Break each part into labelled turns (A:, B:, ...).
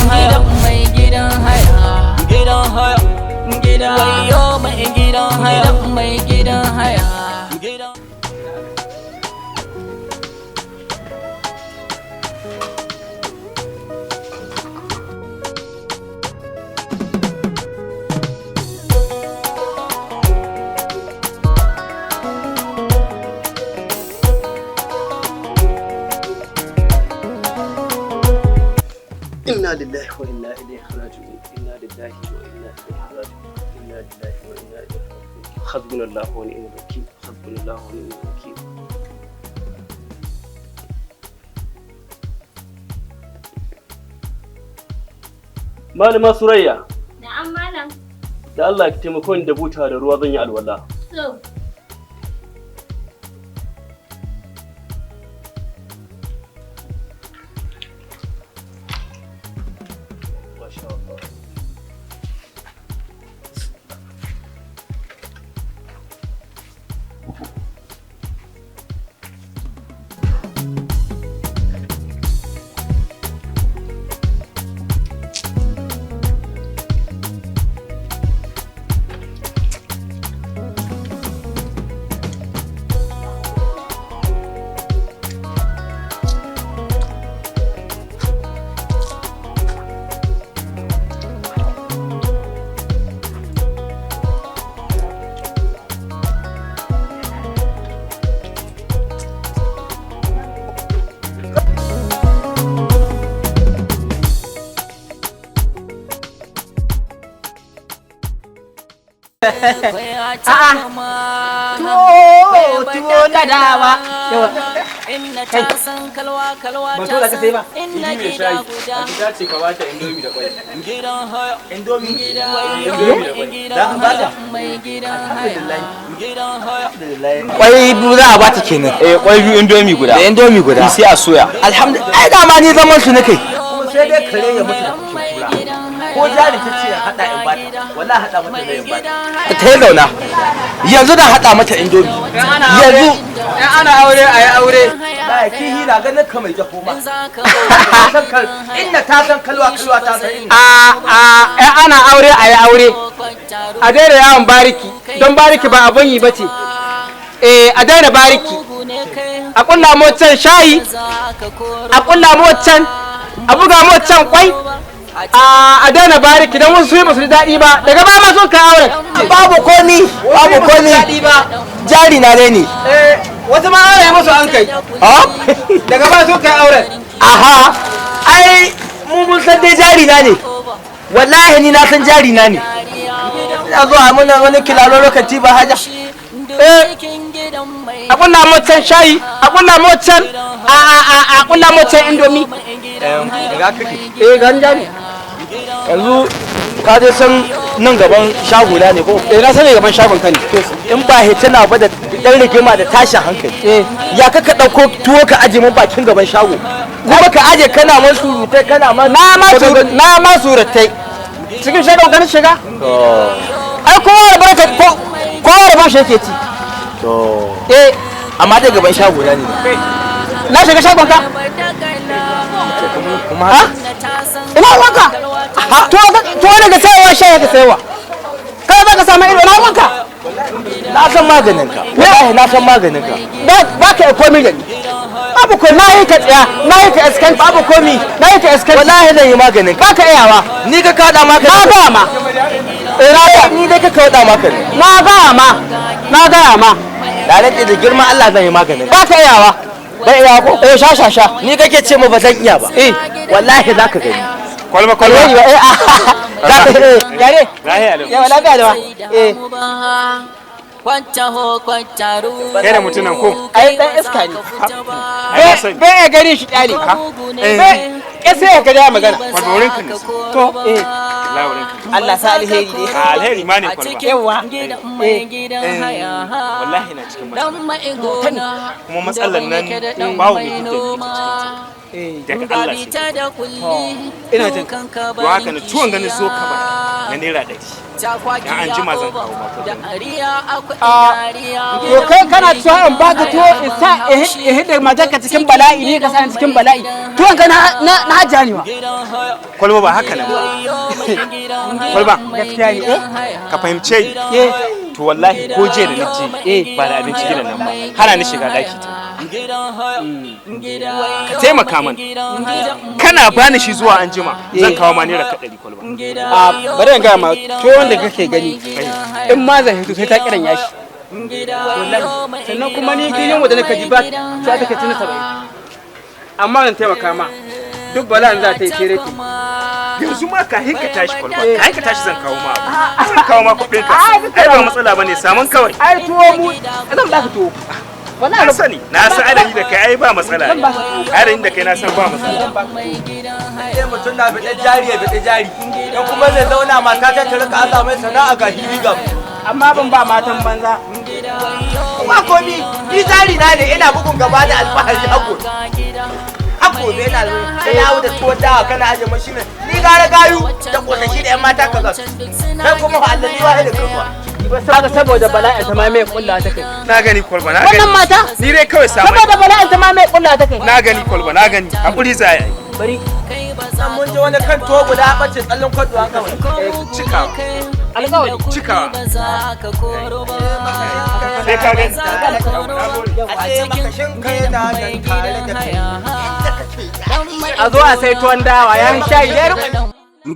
A: Gidan mai gidan haya.
B: Gidan haya. Gidan wayo mai gidan haya.
A: Gidan mai gidan haya.
B: Gidan.
C: Inna lillahi wa inna ilaihi raji'un. Inna lillahi wa inna ilaihi raji'un. Inna lillahi wa inna ilaihi raji'un. Hasbunallahu wa ni'mal wakeel. Hasbunallahu wa ni'mal wakeel. Malama Surayya,
D: Na'am, malam.
C: da Allah ki taimako ni da buta da ruwa, zan yi alwala.
D: To.
C: Masha Allah.
E: A'a. Tuwo, tuwo na dawa. Yawa.
A: Inna ta san kalwa kalwa
D: Ba
A: ta
D: dole ka sai ba.
A: san inna gida guda.
C: Ta ce ka bata indomi da kwai.
B: Gidan haya.
D: Indomi.
B: Indomi da kwai.
D: Za ka bata?
A: Mai gidan haya.
B: Gidan haya.
D: Kwai biyu za a bata kenan.
C: Eh, kwai biyu, indomi guda.
D: Da indomi guda.
C: Sai a soya.
D: Alhamdulillah. Ai dama ni zaman su nake. Kuma sai dai kare ya mutu da kura. Ko jari ta ce hada in bata. Wallahi hada mata zai in bata. Ta yi zauna. Yanzu da hada mata indomi. Yanzu.
C: In ana aure a yi aure.
D: Da kihi na ganin ka mai jafo ma. Inna ta san kalwa kalwa ta san inna.
C: A a ana aure a yi aure. A daina yawon bariki don bariki ba abun yi bace. Eh, a daina bariki. A kulla motan shayi, a kulla motan, a buga motan kwai. A daina bariki don wasu su yi ba su ji daɗi ba. Daga ba ma sun kai auren.
D: Babu komi, babu komi. Jari na dai ne.
C: Eh, wasu ma aure musu an kai. Daga ba sun kai auren.
D: Aha. Ai mu mun san dai jari na ne. Wallahi ni na san jari na ne. Ina zuwa muna wani kilalo lokaci ba haja.
C: Eh, a kulla motan shayi, a kulla motan a a a a kulla motan indomi.
D: Daga kake.
C: Eh, ganja ne.
D: Yanzu ka je san nan gaban shagona ne ko?
C: Eh, na sani gaban shagon ka ne.
D: In ba hituna ba da dan rigima da tashin hankali.
C: Eh.
D: Ya ka ɗauko tuwo ka aje mun bakin gaban shago. Kuma ka aje kana man surutai kana man
C: Na ma suratai. Cikin shagon ka na shiga? Ai kowa da barka ko kowa da bashi yake ci.
D: To.
C: Eh,
D: Amma dai gaban shagona ne.
C: na shiga shagon ka?
D: Kuma
C: Ha? Ina wanka? To to daga sayawa shayi ka sayawa. Kai za ka samu ido na wanka?
D: Na san maganin ka. Wallahi na san maganin ka.
C: Ba ba ka komai da ni. Babu ko na yi ka tsaya, na yi ka iskanci.
D: Babu komi.
C: Na yi ka iskanci.
D: Wallahi zan yi maganin ka.
C: Ba ka iyawa.
D: Ni ka kada maka.
C: Na gaya ma. Eh, na ga
D: Ni dai ka kada maka ne.
C: na gaya ma. Na gaya ma.
D: Na rantse da girman Allah zan yi maganin ka.
C: Ba ka iyawa.
D: Ban iya ko?
C: Eh, sha sha sha.
D: Ni kake ce mu ba zan iya ba.
C: Eh.
D: Wallahi za ka gani.
E: Kwalba kwalba.
C: Alheri ba eh ah, za ka eh yare.
E: Lahiya lau.
C: Yawa lafiya da wa. Eh.
A: Kwantaho kwantaru.
E: Kai da mutunan ko?
C: Ai dan iska ne.
E: Ai na sani.
C: Bai ya gani shi kyale. Bai ya sai ya gani ya magana.
E: Kwalba wurin ka ne.
C: To eh
E: Wallahi wurin ka ne.
C: Allah sa alheri ne.
E: A alheri ma ne kwalba.
C: Yawa.
A: Gidan mai gidan haya.
E: Wallahi na cikin matsala.
A: Dan mai gona.
E: Kuma matsalar nan babu mai hidda ni ita cikin ta. Daga Allah sai.
A: Bita da kulli.
C: Ina jin.
E: Don haka na tuwon ganin zo ka ba na ₦100. Dan an jima zan kawo ma kuɗin.
C: To kai kana cewa in baka tuwo in sa in hidda matarka cikin bala'i ne ka sa ni cikin bala'i. Tuwon ka na na na hajja ne wa.
E: Kwalba ba haka nan ba. Kwalba.
C: Gaskiya ne eh.
E: Ka fahimce ni.
C: Eh.
E: To wallahi ko jiya da na je ba da abinci gidan nan ba. Hana ni shiga daki ta. Ka taimaka mana. Kana bani shi zuwa anjima zan kawo ma ₦100 kwalba.
C: A bari in gaya ma tuwon da kake gani in ma zan hito sai ta kiran yashi. Sannan kuma ni filin wanda naka ji ba ta take ci na 70. Amma zan taimaka ma duk bala'in za ta yi sai ta.
E: Yanzu ma ka hinka tashi kwalba, ka hinka tashi zan kawo ma abu. Zan kawo ma kuɗin ka. Ai ba matsala bane saman kawai.
C: Ai tuwo mu zan baka tuwo. Wallahi
E: Na sani, na san adadi da kai ai ba matsala.
C: Zan baka tuwo.
E: Adadin da kai na san ba matsala.
D: Sai mutum na fiɗe jari ya fiɗe jari. In kuma zai zauna mata ta ta rika aza mai sana'a ga hili ga.
C: Amma ban ba matan banza.
D: Ba komi ni jari na ne ina bugun gaba da alfahari hago. Hago ne ina ka yawo da tuwon dawa kana aje mashi ne. Ni gara gayu da kosashi da yan mata ka gasu. Kai kuma fa Allah ni wahida ka zuwa.
C: Kaga saboda bala'in ta ma mai kulla ta kai.
E: Na gani kwalba na gani.
C: Wannan mata
E: Ni dai kawai saman.
C: saboda bala'in ta ma mai kulla ta kai.
E: Na gani kwalba na gani. Hakuri za a yi.
C: Bari
D: San mun ji wani kan tuwo guda ɓace tsallon kwaɗo an kawai.
E: Cikawa.
C: alƙawari.
E: Cikawa. Sai ka gani.
D: A ce maka shin kai na nan tare da kai. Inda kake.
C: A zo a sai tuwon dawa ya shayi ya rufe.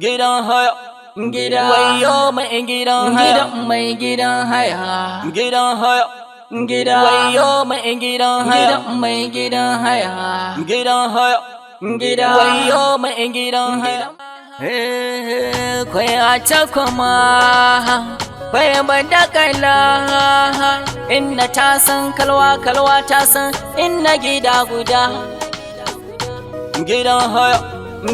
B: Gidan haya.
A: Gida wayo mai gidan haya mai gidan haya
B: Gidan haya.
A: gida wayo mai gidan haya mai gidan haya
B: Gidan haya.
A: gida wayo mai gidan haya. Eh, kwai a ta kuma. Bai badakala. Inna ta san kalwa, kalwa ta san inna gida guda. Gidan haya,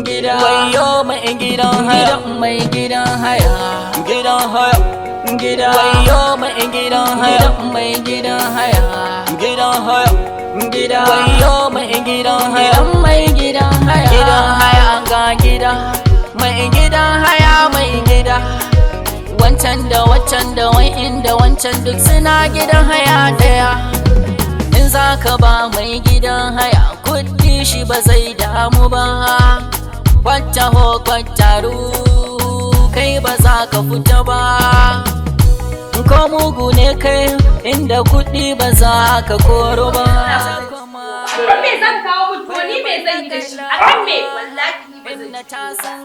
A: gida. Wayo mai gidan haya, mai gidan haya. Gidan haya, gida. Wayo mai gidan haya, mai gidan haya. Gidan haya, gida. Wayo mai gidan haya, mai gidan haya. Gidan haya ga gida, mai gidan haya mai gida. Wancan da wancan da wa'in da wancan duk suna gidan haya daya. In za ka ba mai gidan haya kuɗi, shi ba zai damu ba. Kwanta ho kwantaru, kai ba za ka fita ba. Ko mugu ne kai, inda kuɗi ba za ka koro ba.
F: Akan me zan kawo mun tuwo? Ni me zan yi da shi? Akan me? Wallahi ni ba zan ci.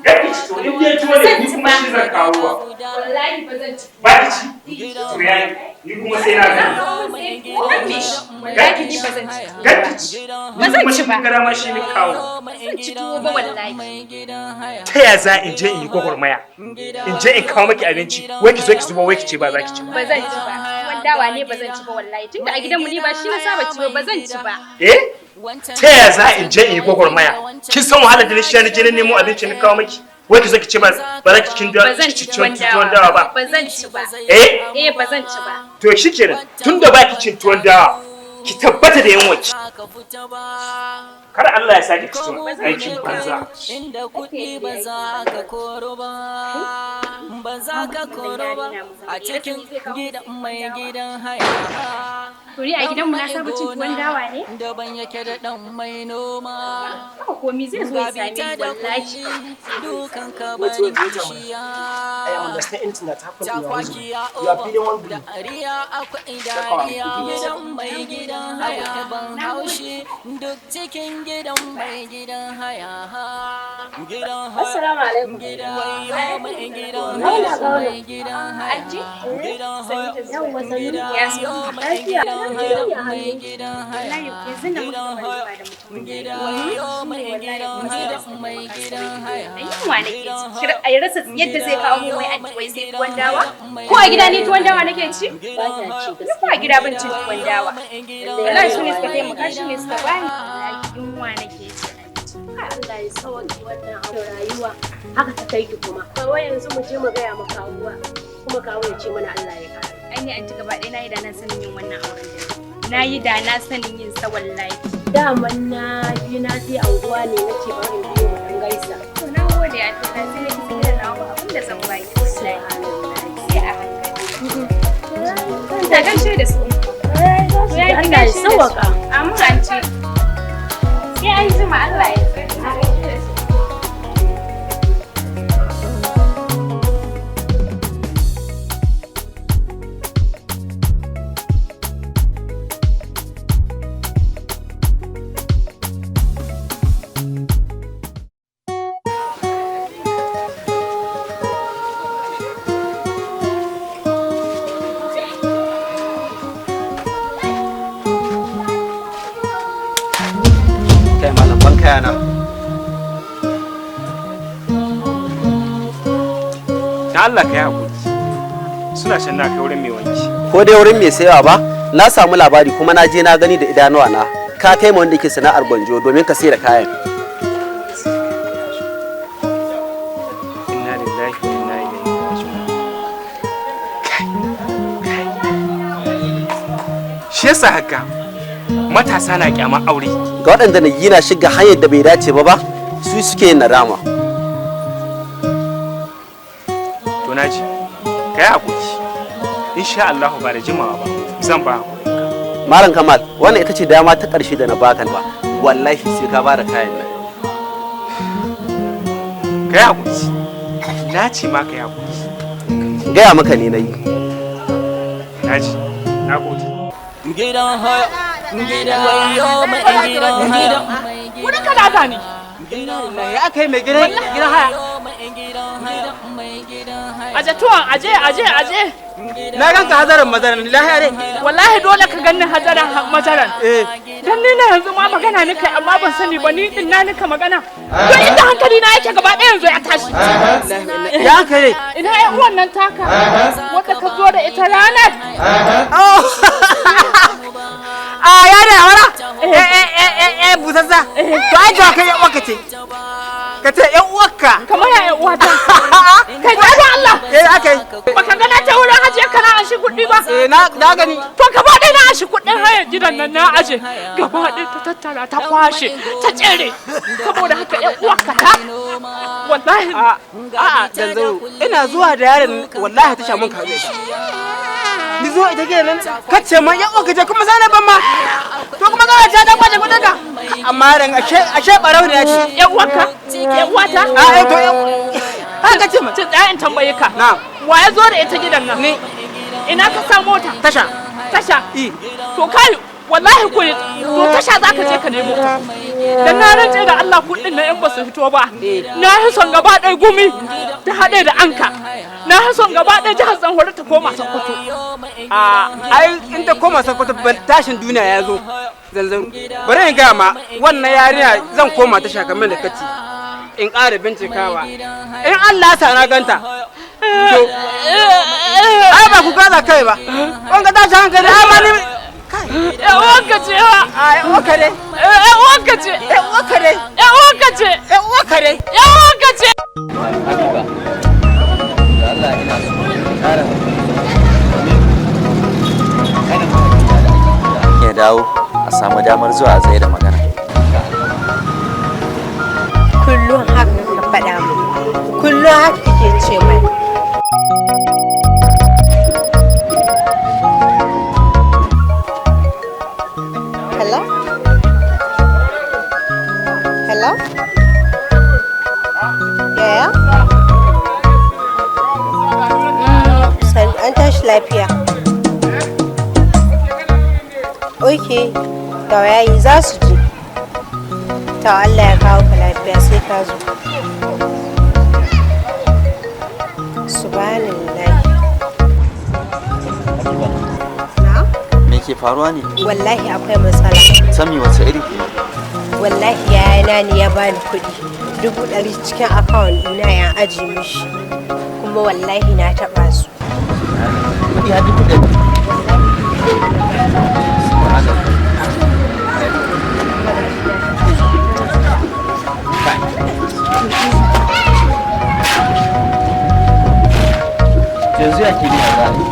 E: Garki ci to, in dai tuwo ne, ni kuma shi zan kawo wa.
F: Wallahi ba zan ci.
E: Ba ki ci? To yayi, ni kuma sai na gani.
F: Akan me? Wallahi ni ba zan ci.
E: Garki ci.
F: Ba zan ci ba.
E: Ni kuma shi ni kawo.
F: Ba zan ci tuwo ba wallahi.
E: Ta ya za in je in yi gwagwarmaya? In je in kawo maki abinci, wai ki zo ki zuba, wai ki ce ba za ki ci ba.
F: Ba zan ci ba. Tuwon dawa ne ba zan ci ba wallahi. Tunda a gidanmu ni ba shi na saba ci ba, ba zan ci ba.
E: Eh? Ta ya za in je in yi gwagwarmaya? Kin san wahalar da na sha na je na nemo abinci na kawo maki? Wai ki zo ki ce ba za ki cin
F: Ba zan ci tuwon
E: tuwon
F: dawa
E: dawa ba.
F: Ba zan ci ba.
E: Eh?
F: Eh, ba zan ci ba.
E: To shikenan, tunda ba ki cin tuwon dawa, ki tabbata da yunwa ki. Kar Allah ya sake ci aikin banza.
A: Inda kuɗi ba za ka koro ba, ba za ka koro ba a cikin gidan mai gidan haya.
F: To ni a gidanmu na saba cin tuwon dawa ne?
A: Daban yake da ɗan mai noma.
F: Ba komi, zai zo ya same ni wallahi.
A: Dukan ka bani kishiya.
G: I understand anything that happened in your husband. You are feeling one blue.
A: Dariya akwai dariya, gidan mai gidan haya ban haushi duk cikin gidan mai gidan haya. Gidan haya.
H: Assalamu alaikum.
A: Gidan wayo mai gidan haya, mai gidan haya. Gidan haya.
H: Yawwa, sannu.
F: Ya su.
H: Lafiya.
F: Lafiya.
H: Lafiya hannu.
F: Wallahi yanzu nan muka gama rigima da mutumin
A: Gidan wayo mai gidan haya, mai gidan haya.
F: Da yunwa nake ci. Kira a rasa yadda zai kawo mun wai anti wai sai tuwon dawa? Ko a gida ni tuwon dawa nake ci?
H: Ba kya ci
F: Ni ko
H: gaskiya.
F: a gida ban cin tuwon dawa. Wallahi su ne suka taimaka, shi ne suka bani. Wallahi yunwa nake ci.
H: Allah ya sauke wannan abu rayuwa. Haka ta kai ki kuma. Wai yanzu mu je mu gaya ma kawuwa. Kuma kawo ya ce mana Allah ya kare.
F: Ai ni anti gaba ɗaya na yi da na sanin yin wannan auren da na yi da na sanin yin sa wallahi.
H: Daman na bi na je anguwa ne, nace bari in biyo mu dan gaisa.
F: To na gode anti, na sai na kisa gidan nawa, ba abin da zan baki wallahi. Sai a hankali. Ta gaishe da su. To ya ki
H: Allah ya
F: gaishe da su.
H: sauwaka.
F: Amin anti. Sai an jima, Allah ya tsare. A gaishe da su.
I: Kai malam, ban kayana.
E: Dan Allah ka yi hakuri. Suna shan na kai wurin mai wanki.
I: Ko dai wurin mai sayawa ba, na samu labari kuma na je na gani da idanuwa na. Ka kai ma wanda ke sana'ar gwanjo domin ka sayar da kayan.
E: Inna lillahi wa inna ilaihi raji'un. Kai, kai. Shi yasa haka matasa na kyamar aure.
I: Ga waɗanda na gina shiga hanyar da bai dace ba, su suke yin nadama.
E: To naji, ka yi hakuri. Insha Allah ba da jimawa ba zan ba hakuri.
I: Malam Kamal, wannan ita ce dama ta ƙarshe da na baka ba. Wallahi sai ka bada kayan nan.
E: Ka yi hakuri. Na ce ma ka yi hakuri.
I: Gaya maka ne na yi.
E: Naji, na gode.
A: Gidan haya, gidan wayo mai gidan haya.
C: Wurin ka lada ne.
D: Ya aka yi mai gidan gidan haya?
C: Aje tuwon, aje, aje, aje.
D: Na ganka hazaran mazaran, lahiya ne?
C: Wallahi dole ka ganni hazaran mazaran.
D: Eh.
C: Dan ni na yanzu ma magana ni kai, amma ban sani ba ni din na nika magana. To inda hankali na yake gaba ɗaya yanzu ya tashi.
D: Ya aka yi?
C: Ina ƴan uwan nan taka wanda ka zo
J: ita ranar.
C: Oh. Ah, ya da wara. Eh eh eh eh eh busassa. To ai to kai yan uwarka ce. Ka ce yan uwarka.
J: Kamar ya yan uwata. Kai da Allah.
C: Eh akai.
J: Baka ga na ta wurin hajiya kana an shi kuɗi ba.
C: Eh na na gani.
J: To gaba ɗaya na ashi kuɗin hayar gidan nan na aje. Gaba ɗaya ta tattara ta kwashe ta tsere. Saboda haka yan uwarka ta. Wallahi.
C: A'a zanzaro ina zuwa da yaron wallahi ta sha mun kawo ita. Ni zo ita gidan nan kace man yan uwarka ce kuma sai na ban ma. To kuma ga ta ta kwace kuɗin ka. Amma yaron ashe ashe barau ne ya ce.
J: Yan uwarka? Yan uwata?
C: A eh to yan haka ce man.
J: Ci tsaya in tambaye ka.
C: Na'am.
J: Wa ya zo da ita gidan nan?
C: Ni.
J: Ina ka samo ta?
C: Tasha.
J: Tasha.
C: I.
J: To kai wallahi ko to tasha zaka je ka nemo ta. Dan na rantse da Allah kuɗin na yan ba su fito ba. Na yi son gaba ɗaya gumi ta haɗe da anka. Na yi son gaba ɗaya jihar Zamfara ta koma Sokoto.
C: A ai in ta koma Sokoto ban tashin duniya ya zo. Zanzan bari in gaya ma wannan yarinya zan koma tasha kamar da kace. In ƙara bincikawa. In Allah ya sa na ganta. To ai ba ku gaza kai ba. Wanga tashi hankali ai ma ni
J: Yan uwanka ce ha.
C: A yan uwanka ne.
J: Yan uwanka ce.
C: Yan uwanka ne.
J: Yan uwanka ce.
C: Yan uwanka ne.
J: Yan uwanka ce.
B: Habiba, da Allah ina so ƙara ya dawo a samu damar zuwa a tsaye da magana.
K: Kullum haka ka faɗa mu. Kullum haka kake ce mai. Hello? Hello? Yaya? An tashi lafiya. Ok, to yayi za su je. To Allah ya kawo ka lafiya sai ka zo. Subhanallah.
B: Habiba,
K: Na?
B: me ke faruwa ne?
K: Wallahi akwai matsala.
B: Sami wace iri kuma?
K: Wallahi yayana ne ya bani kuɗi 100,000 cikin akawun ɗina ya aji mishi. Kuma wallahi na taɓa su.
B: Kuɗi har 100,000. Subhanallah. Yanzu ya ke ne a zahiri?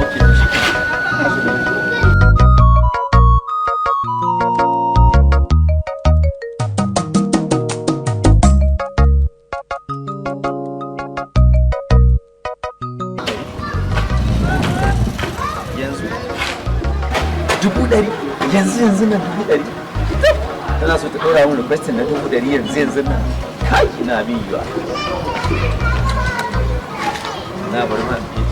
B: Ok, to shi kenan. Yanzu 100,000 yanzu yanzu nan 100,000 tana so ta ɗora min requestin na 100,000 yanzu yanzu nan kai ina bin yiwa na bari ma in bi.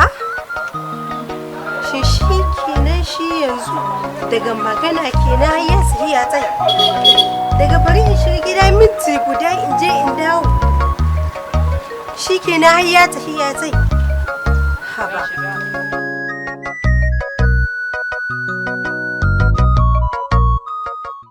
K: Ah? Shi shi kenan shi yanzu daga magana kenan har ya sayi ya tsaya. Daga bari in shiga gida minti guda in je in dawo. Shi kenan har ya tafi ya tsaya. Haba.